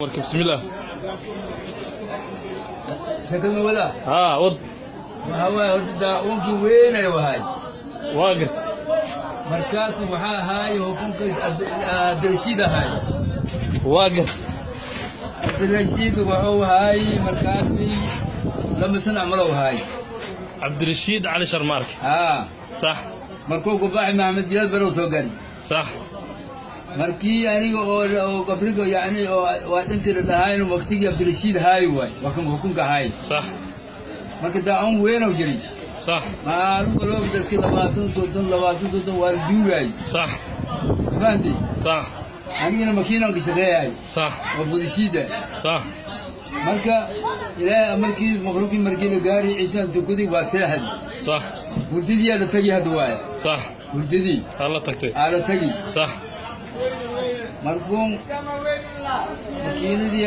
Marka bismillaah. Sheekadna wadaa. Haa, wad. Waxaa waaye horta daacuunkii weynay wahay. Waa garta. Markaasu waxaa ahaay hukunka Cabdirashiid ahaay. Waa garta. Cabdirashiid wuxuu ahaay markaasi 2 sano camalow ahaay. Cabdirashiid Cali Sharmaarke. Haa. Sax. Markuu kubaaxi Maxamed Diyaad Barow soo gari. Sax. Markii aniga oo qabriga yacni oo waa dhintii la dhahayn waqtigii Cabdirashiid haay waay, waa kan hukunka ahaay. Sax. Marka daacuun weynow jiray. Sax. Maalin walba dadkii 20, 30, 20, 30 waa la duugaay. Sax. Fahanti? Sax. Anigana makiinaan ka shaqeeyahay. Sax. Oo budashiida. Sax. Marka ilaahay markii maqribkii markii la gaari ciisaan tukaday waa seexad. Sax. Hurdadii aa la tagi hadda waaye. Sax. Hurdadii hala tagtay. Aa la tagi. Sax. Markuun makiinadii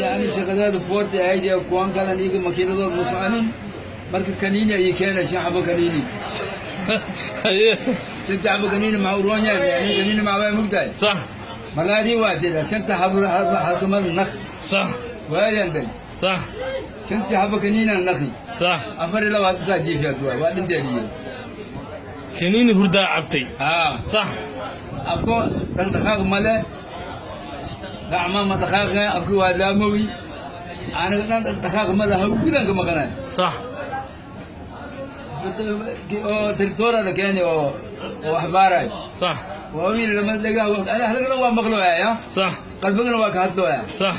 yani shaqadeeda foorta ahayd ee kuwan kalan iyaga makiinadood ma soconin. Marka kaniini ayay keenay, shan xabo kaniini. Haye. Shanta xabo kaniini maxaa u roon yahay? Yani kaniini maxaa mugtahay? Sax. Malaadii waa tida shanta xabo halkamar naq. Sax. Waayaan day. Sax. Shantii xabo kaniinaan naqi. Sax. 24 saac jiifiyaad waa waa dhinteediyo. Kaniini hurdaa cabtay. Haa. Sax. Afko dhaqdhaqaaq male, gacma ma dhaqaaqe, afki waa laamowi, aniga dhan dhaqdhaqaaq ma laha, gudan ka maqanay. Sax. Oo territoora la keeni oo waxbaaray. Sax. Waa wiil lama dhagaa, halkana waa maqlooya. Sax. Qalbigana waa ka hadlooya. Sax.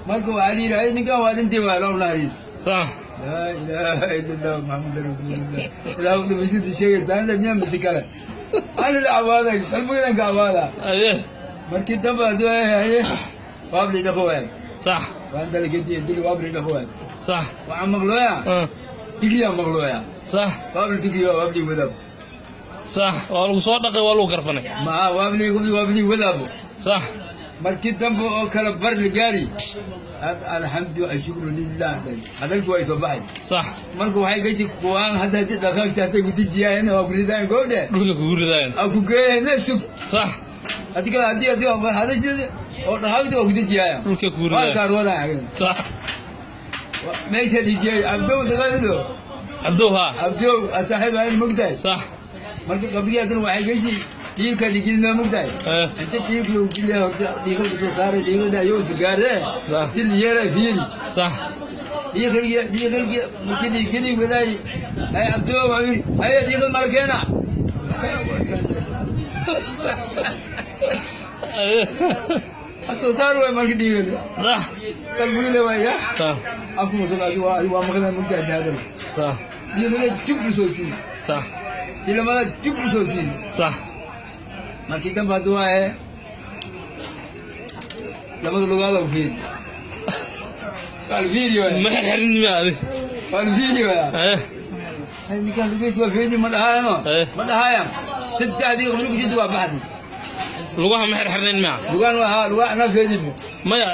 Marka waxaa la yidhi ninkan waa dhintay, waa loo naxariis. Sax. Laa ilaaha ila allah Maxamad rasuulullah, ilaahu dhimasida sheegaysa ana miyaa misi kale ana la cawaaday, qalbigana ka cawaada. Haye. Markii dambe hadduu haye waabli dhaqo waay. Sax. Waan dalagedi dili waabli dhaqo waay. Sax. Waxaan maqlooya digiyaa maqlooya. Sax. Waabli digiyo waabli wadaab. Sax, waa lagu soo dhaqay, waa lagu karfanay. Maa waabli waabli wadaabo. Sax. Markii dambe oo kala bar la gaari, alxamdu ashukru lilah, hadalku waa soo baxay. Sax. Marka waxay gashi kuwaan hadda haddii dhaqaagta hadday kudijiyaan waa kuridaan goobdhe. Dhulka kugu ridaayeen. Aa ku geeyana sug. Sax. Haddii kale haddii hadashada oo dhaqaagta waa kudijiyaan. Dhulka kugu waa ridaayeen. kaarwadaan. Sax. Meesha dhigiyay Cabdow daqaalido. Cabdow, haa. Cabdow asaaxiib ahayn mogtahay. Sax. Marka qabrigii haddana waxay gashi dhiilka dhigilna mogtahay. Inta dhiilka lagu geliya horta dhiiqa soo saaray, dhiiqada ayuu iska gaaree. Sax. Si liyeera fiiri. Sax. Dhiiqalgii dhiiqalgii markii dhiigeli wadaay hay Cabdow waa yiri haye dhiiqal mala keena. Haye. Soo saar waay marka dhiiqal. Sax. Qalbigile waaya. Sax. Afku musul adi waa maqlay mogtahay hadal. Sax. Dhiiqale jub soo sii. Sax. Tilamada jub soo sii. Sax. Markii dambe hadda waaye labada lugaada u fiiri, waa la fiiri waaya. Ma xirxirin miya adi? Waa la fiiri waaya. Haye. Ninkaan lugihiisa waa fiiri ma dhahayano. Eh. Ma dhahayaan saddexdii qabli ku jirta waa baxdi. Lugaha ma xirxirnayn miya? Lugaan waa haa, lugaa anaa feedin. Maya,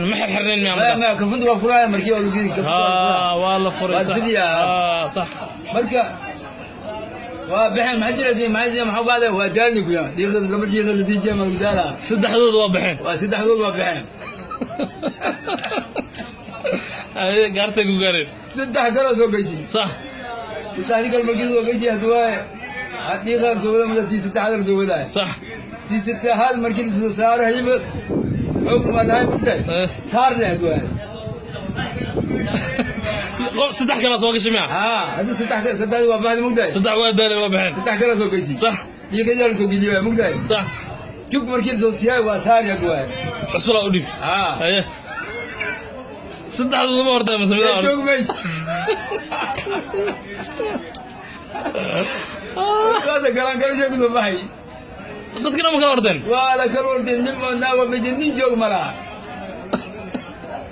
ma xirxirnayn miya? Maya. Marka maya, kafunta waa furaaya markii waa lugii kafunta waa furaaya. Haa, waa la furay. Waa sax fidiyaa. Haa, sax. Marka waa baxeen, maxaa jira, maxaa jira, maxaa bacda waa daalni kuya dhiiqda lama dhiiqa la diijiya ma lagu daalaa. Saddexdooda waa baxeen. Waa saddexdood waa baxeen. Haye, gaartay ku gaareen. Saddex kaloo soo geysi. Sax. Saddexdii kale markii soo geysi hadda waaye dhiiqa soo wada mada tii saddexaad la soo wadaay. Sax. Tii saddexaad markii la soo saaray hayba xoog ma dhahay mugtahay. Eh. Saar leh hadda waaye. Saddex kalaa soo gashay miya? Haa, hadda saddex saddexdii waa baxdi mugtahay. Saddex waa daalay, waa baxeen. Saddex kaloo soo geysi. Sax. Dhiiqadaa la soo geliyo waay mugtahay. Sax. Jug markii la soo siiyay waa saari hadda waaye. Xusulaa u dhiibtay. Haa. Haye, saddexdooda ma hortay mase midaa hortay? Joog mays waada galaan galasha kusoo baxay. Dadkina ma kala ordeen? Waa la kala ordeen, nin oo naago midi nin joog ma laha.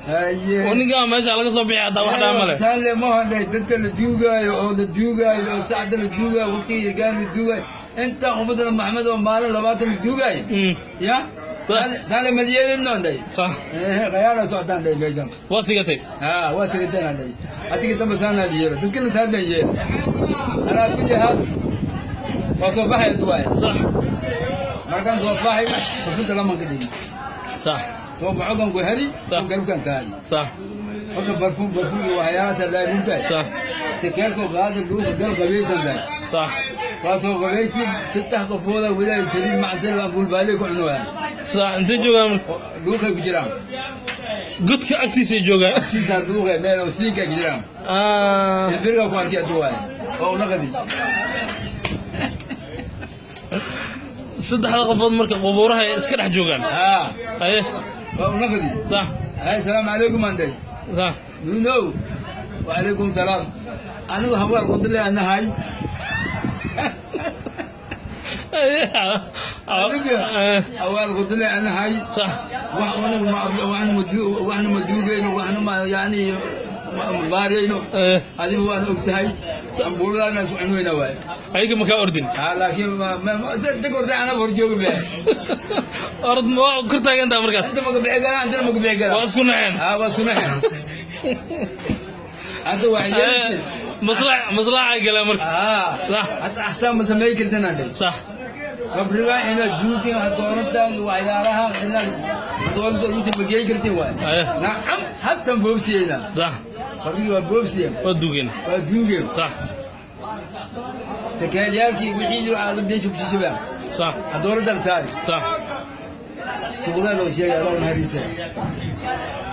Haye. Oo ninkaa meesha laga soo bixi haddaa wax dhaa male. Saanle ma hodhay dadka la duugaayo oo la duugaayo oo sacda la duugaayo waqtiga gaan la duugaayo inta ummadana Maxamed oo maalin 20 la duugaayo. Ya. Sax. Saanle maliyadin noonday. Sax. Qayaana socdaan dhay meeshan. Waa sigatay. Haa, waa sigateen dhay adiga dambe saanaa la yeelo dadkana saan la yeelo alaa kulli haal waa soo baxay waaye. Sax. Markaan soo baxay kafinta laman ka dhigin. Sax. Soo bacogan ku heli Sax. Garabkan tahay. Sax. Horta barfuun barfuun iyo waxyaalahaas laamintahay. Sax. Sakeelkoo qaada duuqa gal qabaysan tahay. Sax. Waa soo qabaysi saddex qofooda walaay saliid macsan aan bulbaaley ku cunayaan. Sax, intee joogaan marka? Duuqay ku jiraan. Godka agtiisay joogaan. Siisaa duuqay meel oo siinka ku jiraan. Ah. Ilbiriga ku arkay aduu waay oo unaqadi. Saddexda qofood marka qubuuraha ay iska dhex joogaan. Haa. Haye. Waa unaqadi. Sax. Hay, salaamu calaykum anday. Sax. Nunow wacalaykum salaam, anigu hawaal qudle anahay. Haye. Aniga hawaal qudle anahay. Sax. Wax anigu ma waxna ma waxna ma duugayno, waxna ma yani ma baarayno. Adigu waan og tahay ambuuladana isku cunweyna waay. Ayaga ma kaa ordin? Ha, laakiin deg orda anaba hor joogi be. Orod ma waa kor taagantaa markaas? Inta maka bixi karaa, intana maka bixi karaa. Waa isku naceen. Ha, waa isku naceen hadda waa yeelisi. Maslax maslaxay galeen marka. Ha. Sax. Hadda axsaan ma samey kartan adhe. Sax. Qabriga inaad duugin hadoonatan waxyaalaha inaad hadoonta runta ma geey kartin waay. Haye. Nacam, hatan boobsiyeyna. Sax. Qabrigi waa boobsiye. Waa duugeen. Waa duugeen. Sax. Sakaalyaalkii wixii aad meesha ku shishibaan. Sax. Hadoonatan taari. Sax. Tuqdaa loo sheegay, Allah naxariista.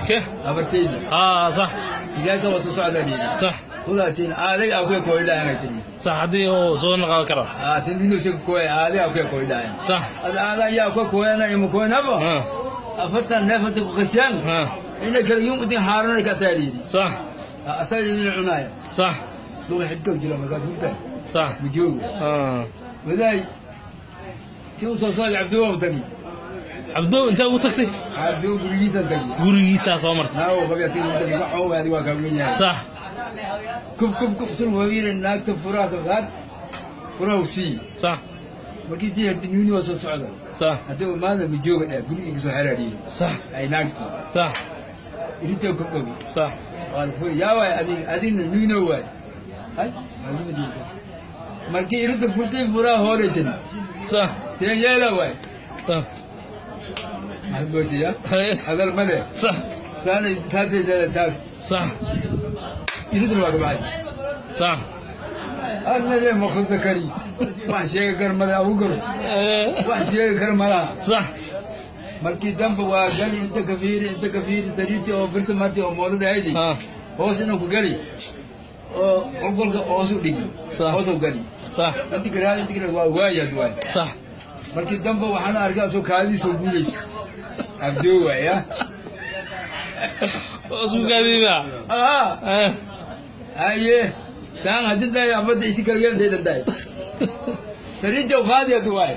Ke? Habartayda. Aa, sax. Sigaarka waa soo socdaa liidi. Sax. Kudaatiin aaday aa kuya kooydhayan tiri. Sax, haddii uu soo naqan karo. Aa, tin sheg kooy aaday aa kuya kooydhayan. Sax. Ad aadaa yaa kuya kooyana ima kooynaba. Ha. 40 neef inta ku qashaan. Ha. Ina kala yum inta haarana ka taaliidi. Sax. Asaga idin cunaaya. Sax. Duqa xidka jira markaa gurta. Sax. Mujoogo. Ha. Wadaay tii u soo socday Cabduwa u tagi. Cabdo intee ugu tagtay? Cabduwa gurigiisa tagi. Gurigiisaa soo martay. Naa uu qabya tii u tagi wax oo waadi waa kaa weyn yahay. Sax. Kub kub kub sul wawiire naagta furaha ka qaad, furaha u sii. Sax. Markii tii hadii nuuni waa soo socda. Sax. Haddii uu maada mijooga dheh gurigiisa soo xeraadiyey. Sax. Ay naagti. Sax. Irinta kub dhawi. Sax. Waa la furay yaa waay adig adigna nuuno waay. Hay adiga diinta. Markii irinta furtay furaha hooraytan. Sax. See yeela waay. Sax. Maxaad goysayaa? Haye. Hadal male. Sax. Saana saatay saas. Sax. Irinta waa ka baxay. Sax. Anna le ma khusa kari. Wax sheegi kar male abu karo. Wax sheegi kar malaha. Sax. Markii dambe waa gali inta ka fiiri inta ka fiiri sariirtii oo birta martii oo moolada haydi. Ha. Hoos inuu ku gali oo qolqolka hoos u dhigi. Sax. Hoos u gali. Sax. Inta karaadi inta karaadi waa waayad waay. Sax. Markii dambe waxaan arkay asoo kaadii soo guudaysa. Cabdoo waaya. Waa isku gaadiida. Ah, haye taan haddii daay abadda isi kalgeen daydan daay sariirta u qaadi hadu waay.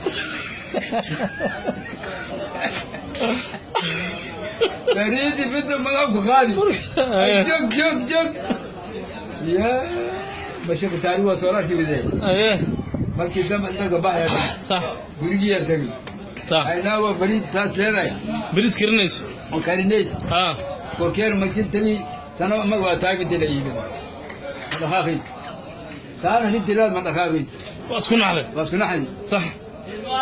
Sariirtii bidda madax ku qaadi. Joog joog joog ya bashaka taari waa soo arki wadee. Haye. Markii dambe inta baxaya. Sax. Gurigiyaa tagay. Sax. Aynaa waa fariid saas leedahay. Bariis karinayso. Oo karinays. Ha. Korkeer markii tagi sano ma waa taagi la yimid ma dhaqaaqays taana si tiraad ma dhaqaaqays. Waa isku nacday. Waa isku naxay. Sax.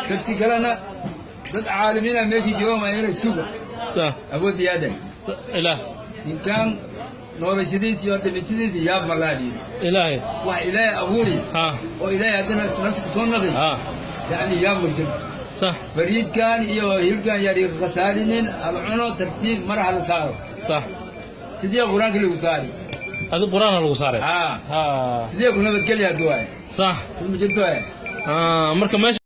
Dadkii kalena dad caalamiina meeshii joogaan inay suga. Sax. Awood yaadhan. Ilaah. Ninkaan noolashadiisa iyo dhimashadiisa yaab malaadii. Ilaahay. Wax Ilaahay abuuri ha oo Ilaahay haddana nafta kusoo naqi. Ha. Yacni yaab ma jirto. Sax. Fariidkan iyo hilibkan yaa iga khasaarinin, hal cuno tartiib mar hala saaro. Sax. Sidee qur-aanka lagu saari? Adi qur-aan lagu saaray. Haa. Ha. Sidee ku nabadgelya haddu waay? Sax. Ma jirto waay. Ha, marka meesha